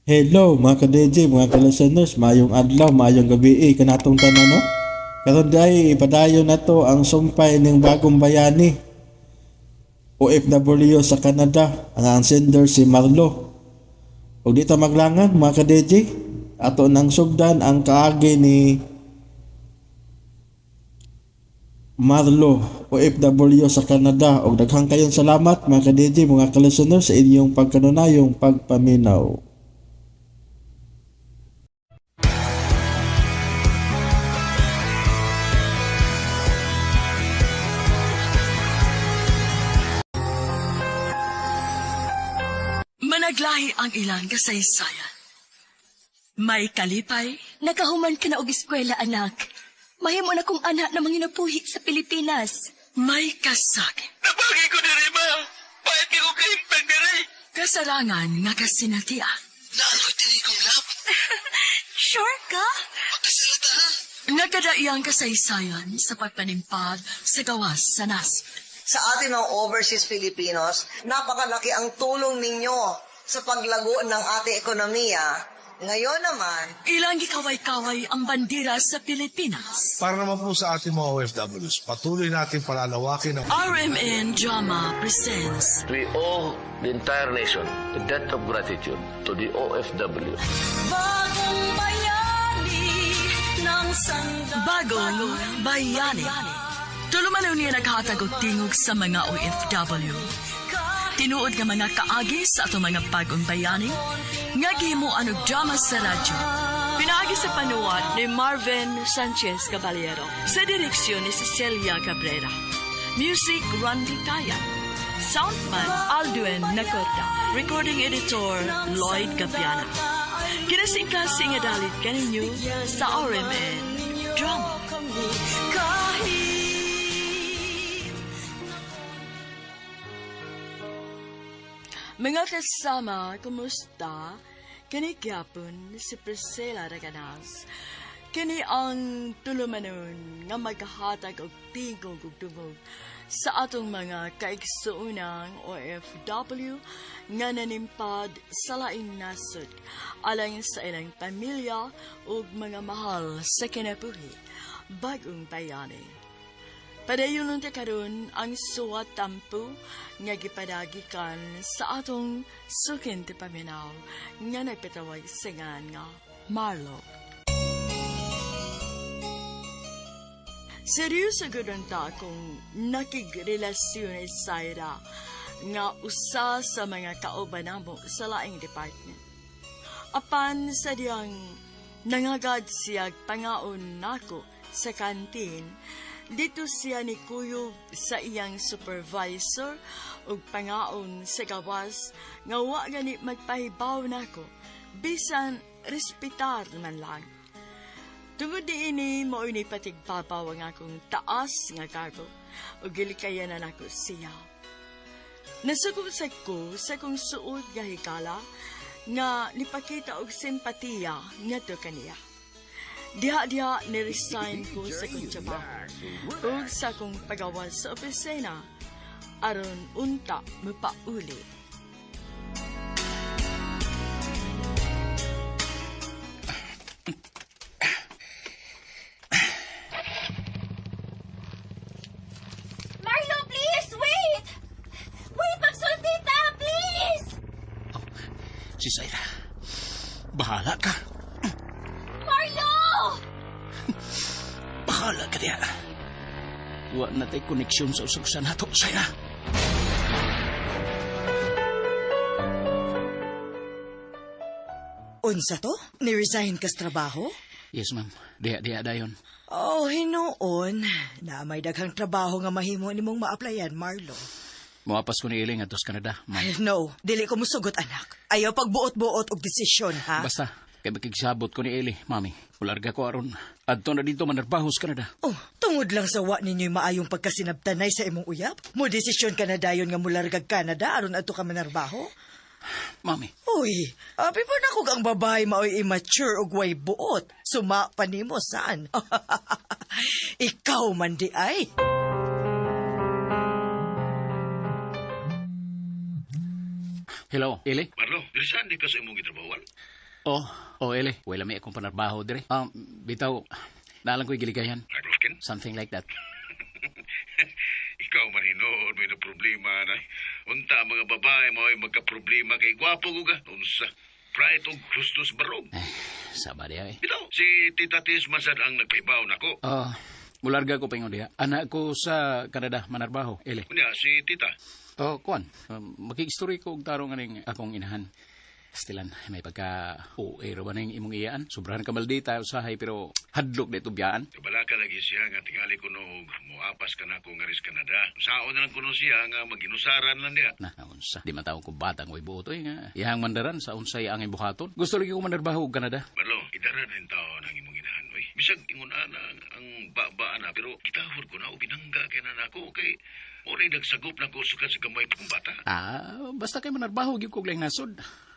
Hello mga ka-DJ, mga ka-listeners, maayong adlaw, maayong gabi eh, kanatong tanan, no? Karon day ipadayon na to ang sumpay ning bagong bayani OFW sa Canada, ang sender si Marlo. Ug di ta maglangan mga ka-DJ, ato nang sugdan ang kaagi ni Marlo OFW sa Canada. Og daghang kayong salamat mga ka-DJ, mga ka-listeners sa inyong pagkanunayong pagpaminaw. Managlahi ang ilang kasaysayan. May kalipay, Nakahuman ka na og eskwela, anak. Mahimo na kong anak na manginabuhi sa Pilipinas. May kasakit. Nabagi ko diri, ma. Pahit ko kahimpag diri. Kasarangan nga kasinatian. Naaloy diri kong love. Sure ka? Magkasalata ha. Nagkadaiyang kasaysayan sa pagpanimpad sa gawas sa nasod. Sa ating mga overseas Filipinos, napakalaki ang tulong ninyo sa paglago ng ating ekonomiya. Ngayon naman, Ilang gikaway-kaway ang bandera sa Pilipinas. Para naman po sa ating mga OFWs, patuloy natin palalawakin ang RMN Drama presents We owe the entire nation a debt of gratitude to the OFW. Bagong Bayani. Tulumanon niya naghatag og tingog sa mga OFW. Tinuod nga mga kaagi sa atong mga bagong bayani nga gihimuan og drama sa radyo. Pinaagi sa panuwat ni Marvin Sanchez Caballero sa direksyon ni Cecilia Cabrera. Music Randy Taya. Soundman Aldwin Nacorda. Recording editor Lloyd Gabiana. Kinasingkasing nga dalit kaninyo sa RMN Drama. Mga kasama, kumusta? Kini gyapon si Priscilla Reganas. Kini ang tulumanon nga maghahatag og tingog ug dungog sa atong mga kaigsuonang OFW nga nanimpad sa laing nasod alang sa ilang pamilya ug mga mahal sa kinabuhi. Bagong bayani. Padayon unta karon ang suwat tampo nga gipadagikan sa atong sukin ti paminaw nga nagpatawag sa ngan nga Marlo. Seryoso gud unta kung nakigrelasyon ni Zaira nga usa sa mga kauban namo sa laing department. Apan sa diyang nangagad siya pangaon nako sa kantin, dito siya ni kuyog sa iyang supervisor ug pangaon sa gawas nga wa gani magpahibaw nako bisan respetar man lang. Tungod niini mao ni patigbabaw ang akong taas nga kargo ug gilikayanan nako siya. Nasugod sa ko sa kong suod nga higala nga nipakita og simpatiya ngadto kaniya. Diha-diha ni-resign ko sa kong trabaho ug sa akong pagawas sa opisina aron unta mapauli. Marlo, please, wait! Wait, magsulti ta, please! Si Zaira, bahala ka. Marlo! Bahala ka diya. Wa na tay koneksyon sa usag-usa nato, Zaira. Unsa to? Ni-resign kas trabaho? Yes, ma'am. Diha, diha dayon. Oh, hinuon. Na may daghang trabaho nga mahimo nimong ma-applyan, Marlo. Moapas ko ni Iling adto sa Canada, ma'am. Ay, no, dili ko musugot, anak. Ayaw pagbuot-buot og desisyon, ha? Basta, kay makigsabot ko ni Eli, mami. Ularga ko aron. Adto na dito manarbaho sa Canada. Oh, tungod lang sa wa ninyo'y maayong pagkasinabtanay sa imong uyab. Mo desisyon ka na dayon nga mulargag Canada aron adto ka manarbaho? Mami, Uy, abi pa na kog ang babae maoy immature ug way buot. Suma pa nimo saan? Ikaw man di ay. Hello, Eli? Marlo, diri saan di ka sa imong gitrabawan? Oh, Eli. Wala may akong panarbaho dire. Bitaw, naalang ko'y giligayan. Heartbroken? Something like that. Ikaw man hinuon may na problema na. Unta ang mga babae mo ay magka-problema kay gwapo ko ka. Unsa? Pride og Christus barog. Sama diha eh. Bitaw, si Tita Tis masad ang nagpaibaw nako. Ah, mularga ko paingon diha. Anak ko sa Canada manarbaho, Eli. Unya, si Tita. Oh, kuan. Makikistory ko og tarong aning akong inahan. Stilan, may pagka OA ra ba ning imong iyaan? Sobrahan ka maldita usahay pero hadlok dito biyaan. Kabalaka lagi siya nga tingali kuno og moapas ka nako nga ris Canada. Saon na lang kuno siya nga maginusaran lang diha. Na, unsa. Di man taon ko batang way buot oy nga. Iyang mandaran sa unsay ang buhaton. Gusto lagi ko manarbaho og Canada. Marlo, idara rin taon ang imong inahan oy. Bisag ingon ana ang baba ana pero gitahod ko na o binangga kay na nako kay mo rin nagsagop na ko sukad sa gamay pa kong bata. Ah, basta kay manarbaho gyud ko og laing nasod.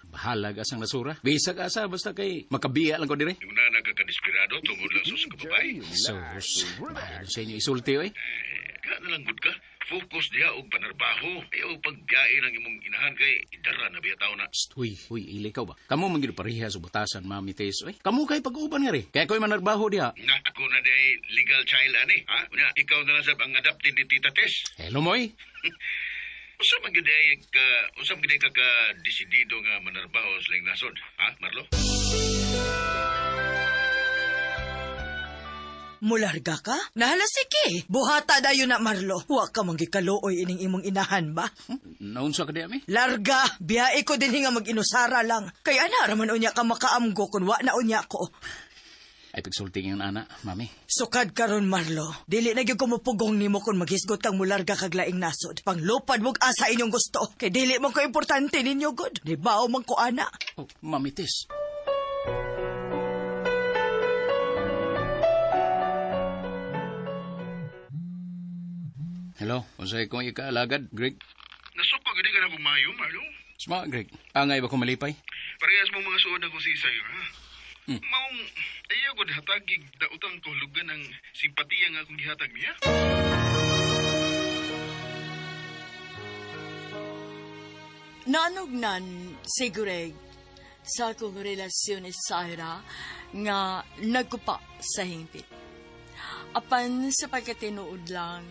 Bahalag asang nasura. Bisag asa basta kay makabiya lang ko dire. Ingon ana ka kadesperado tungod lang sa kababae. Sus, bahalag sa inyo isulti oy. Eh, ka na lang gud ka. Focus diha og panarbaho. Ayaw pagbiyae ng imong inahan kay idara na biya taon na. Psst, huy, huy, ili ka ba? Kamu man gyud pareha sa batasan, Mami Tess. Oy, kamu kay pag-uban nga ri. Kaya ko'y manarbaho diha. Na, ako na di legal child ani. Ha? Unya, ikaw na lang sab ang adopted ni Tita Tess. Hello, Moy. Usa man gyud ay ka, usa man gyud ay ka ka desidido nga manarbaho sa laing nasod, ha, Marlo? Mularga ka? Nahala sige. Buhata dayon na, Marlo. Wa ka man gikaluoy ining imong inahan ba? Naunsa ka diha, mi? Larga! Biyae ko din nga mag-inusara lang. Kay ana raman unya ka makaamgo kun wa na unya ko. Ay, pagsulti ngayon, ana, Mami. Sukad karon Marlo. Dili na gyud ko mopugong nimo kun maghisgot kang mularga kag laing nasod. Panglupad mog asa inyong gusto. Kay dili man ko importante ninyo gud. Di ba man ko ana? Oh, Mami Tess. Hello, unsay kong ikaalagad, Greg? Nasuko gid ka na kung maayo, Marlo. Sma, Greg. Angay ba ko malipay? Parehas mong mga suod ako si Isayo, ha? Maong ayaw ko hatagig dautang kahulugan ng simpatiya nga akong gihatag niya. Nanugnan si Greg sa akong relasyon ni Syra nga nagkupa sa hingpit. Apan sa pagkatinuod lang,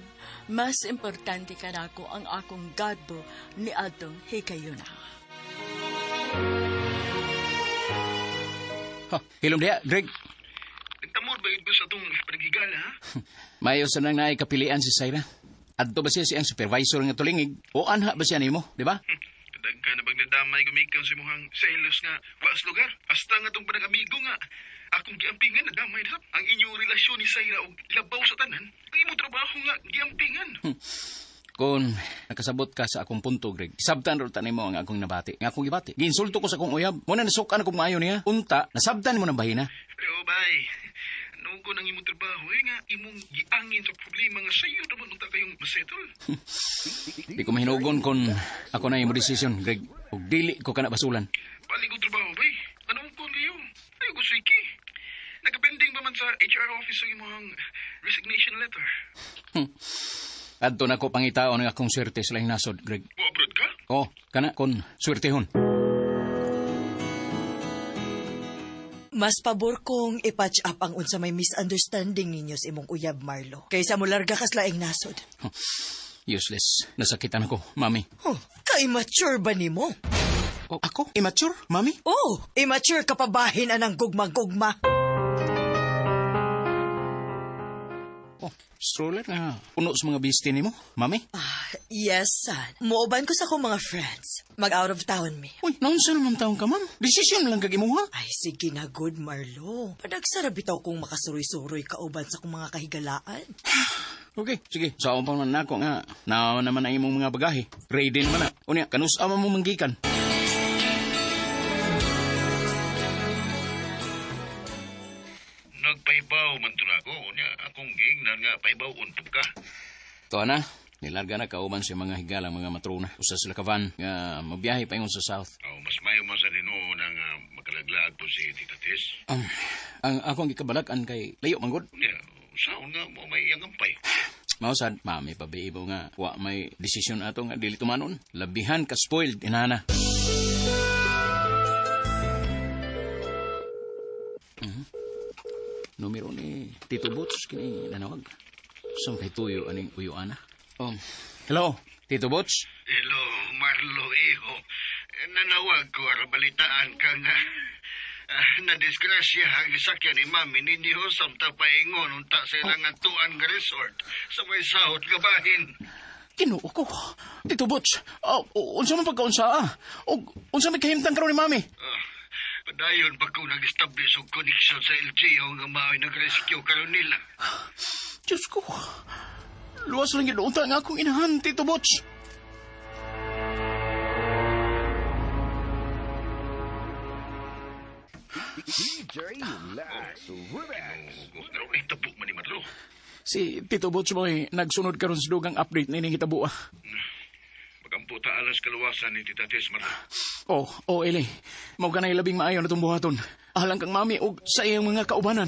mas importante kanako ang akong gadbo ni atong hikayuna. Ha, hilom diha, Greg. Nagtamor ba yun ko sa itong panaghigala, ha? Mayo sa nang naay kapilian si Syra. Adto ba siya siyang supervisor nga tulingig o anha ba siya nimo, di ba? Kadagka na bang nadamay gumikan sa imuhang selos nga waas lugar? Hasta nga itong panag-amigo nga akong giampingan nadamay na ang inyong relasyon ni Syra og labaw sa tanan. Ang imong trabaho nga giampingan. Kung nakasabot ka sa akong punto, Greg, sabtan ro nimo ang akong nabati. Nga akong gibati. Giinsulto ko sa akong uyab. Muna nasukan akong maayo niya. Unta, nasabtan mo ng bahina. Pero bay, nugo ng imong trabaho eh nga imong giangin sa problema nga sayo naman unta kayong masettle. Di ko mahinugon kung ako na imo desisyon, Greg. Ug dili ko kana basulan. Palig og trabaho bay. Anong kon kayo? Ay gusto iki. Nagapending ba man sa HR office ang imong resignation letter? Adto na ko pangitaon ang akong swerte sa laing nasod, Greg. Mo-abroad ka? Oh, kana kon swertehon. Mas pabor kong i-patch up ang unsa may misunderstanding ninyo sa imong uyab, Marlo. Kaysa mularga kas laing nasod. Useless. Nasakitan ako, Mami. Oh, ka-immature ba nimo? Oh, ako? Immature, Mami? Oh, immature ka pabahin anang gugma-gugma. Oh, stroller nga. Puno sa mga bisti nimo, Mami. Ah, yes, son. Muuban ko sa akong mga friends. Mag-out of town mi. Uy, naunsa naman taon ka, ma'am? Desisyon lang kag imuha. Ay, sige na, good, Marlo. Padagsara bitaw kong makasuroy-suroy kauban sa akong mga kahigalaan. Okay, sige. Sa pa man nako nga. Nao naman ang imong mga bagahe. Ready naman na. Unya, kanus ama mo manggikan. Nagpaibaw man to na ako. Unya, akong giingnan nga paibaw untog ka. To na, nilarga na kauban sa mga higalang mga matrona. Usa sila ka van nga mabiyahe pa ingon sa south. Oh, mas mayo man sa Ginoo na nga makalaglag po si Tita Tess. Ang akong gikabalak-an kay layo man gud. Unya, saon nga mo may iyang ampay. Mausad, mami pabi mo nga wa may desisyon ato nga dili tumanon. Labihan ka spoiled inana. Numero ni Tito Boots kini nanawag. Sa kay tuyo aning uyo ana. Hello, Tito Boots. Hello, Marlo, iho. Nanawag ko ara balitaan ka nga. Nadisgrasya ang isakyan ni Mami ninyo samtang paingon unta sa ilang atuan nga resort sa may sahot nga bahin. Kinuo ko. Tito Butch, unsa man pagkaunsa ah? Og unsa may kahimtang karon ni Mami? Padayon pa ko nag-establish og connection sa LGU nga mao'y nag-rescue karon nila. Diyos ko. Luwas lang yun unta nga akong inahan, Tito Butch. DJ Lax Remix. Ay, tabo man ni Marlo. Si Tito Butch mo nagsunod karon sa dugang update nining hitabo ah. Magampo ta alas kaluwasan ni Tita Tess, Marlo. Oh, Eli. Mao ka na labing maayo na itong buhaton. Alang kang mami og sa iyang mga kaubanan.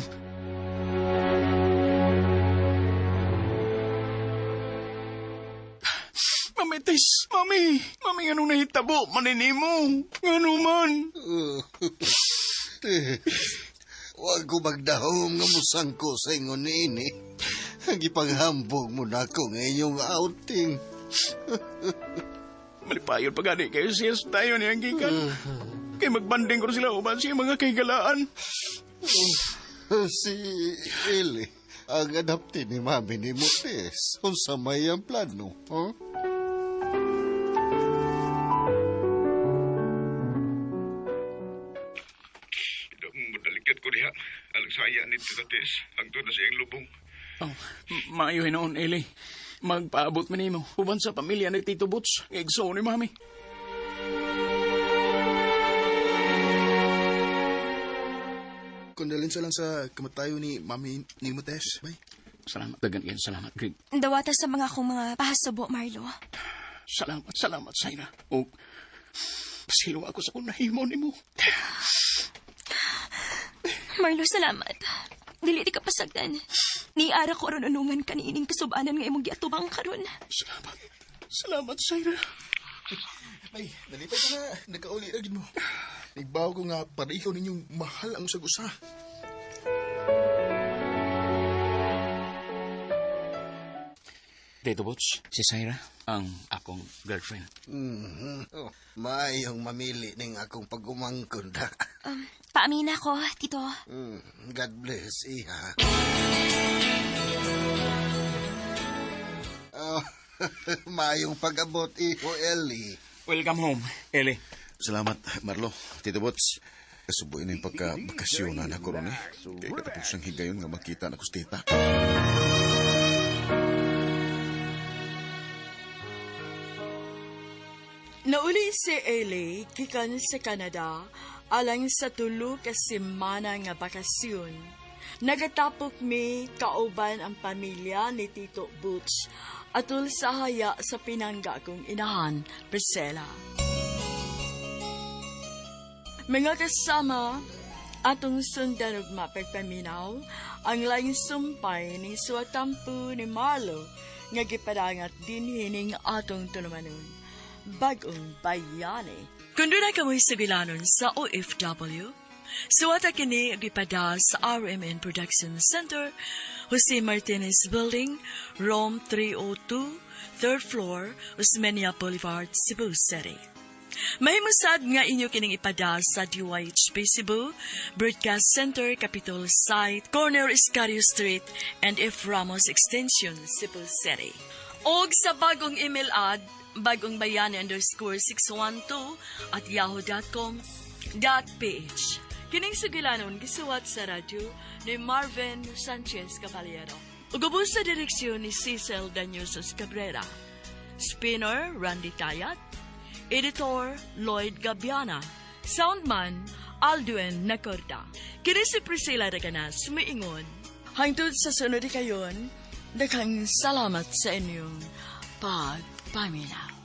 Mami, Tess, mami, mami, anong nahitabo? Maninimo, ngano man? Huwag ko magdahom nga musangko sa ingon niini. Ang ipanghambog mo na ako nga inyong outing. Malipayon pa gani kayo siya tayo niyang gikan. Kay magbanding ko sila uban siya mga kahigalaan. Si Eli, ang adapti ni Mami ni Motes. Unsa may ang plano, huh? Madalikit ko diha. Alang saya ni Tita Tess. Ang na siyang lubong. Oh, maayo hinoon, Eli. Magpaabot man nimo uban sa pamilya ni Tito Butch. Igsoon ni Mami. Kondolensya lang sa kamatayo ni Mami ni Motes. Bay. Salamat, dagan kayo. Salamat, Greg. Dawata sa mga akong mga pahasubo, Marlo. Salamat, salamat, Zaira. O, pasilo ako sa kung nahimo nimo. Marlo, salamat. Dili di ka pasagdan. Niara ko aron anungan kaniining kasubanan nga imong giatubang karon. Salamat. Salamat, Zaira. Ay, nalipay ka na. Nagkauli na mo. Nagbaw ko nga pareho ninyong mahal ang usag-usa. Tito Butch, si Zaira, ang akong girlfriend. Mm-hmm. Oh, maayong mamili ning akong pag-umangkon da. Paamina ko, Tito. God bless, iha. Oh, maayong pag-abot, iho, Eli. Welcome home, Eli. Salamat, Marlo. Tito Bots. Kasubuin na yung pagka-bakasyonan ako ron eh. Kaya katapos ng higayon nga makita na ko sa tita. Nauli si Eli gikan sa Canada alang sa tulo ka semana nga bakasyon. Nagatapok mi kauban ang pamilya ni Tito Butch atul sa haya sa pinangga kong inahan, Priscilla. Mga kasama, atong sundan ug mapagpaminaw ang laing sumpay ni suwatampo ni Marlo nga gipadangat din hining atong tulumanon. Bagong Bayani. Kung doon ay kamoy sugilanon sa OFW, suwata kini gipada sa RMN Production Center, Jose Martinez Building, Room 302, 3rd floor, Osmeña Boulevard, Cebu City. Mahimusad nga inyo kining ipada sa DYHP Cebu, Broadcast Center, Capitol Site, Corner Escario Street, and F. Ramos Extension, Cebu City. Og sa bagong email ad, bagongbayani_612@yahoo.com.ph. Kining sugilanon gisuwat sa radyo ni Marvin Sanchez Caballero. Ug ubos sa direksyon ni Cecil Daniusos Cabrera. Spinner Randy Tayat. Editor Lloyd Gabiana. Soundman Aldwin Nacorda. Kini si Priscilla Reganas miingon. Hangtod sa sunod kayon, daghang salamat sa inyong pagpaminaw.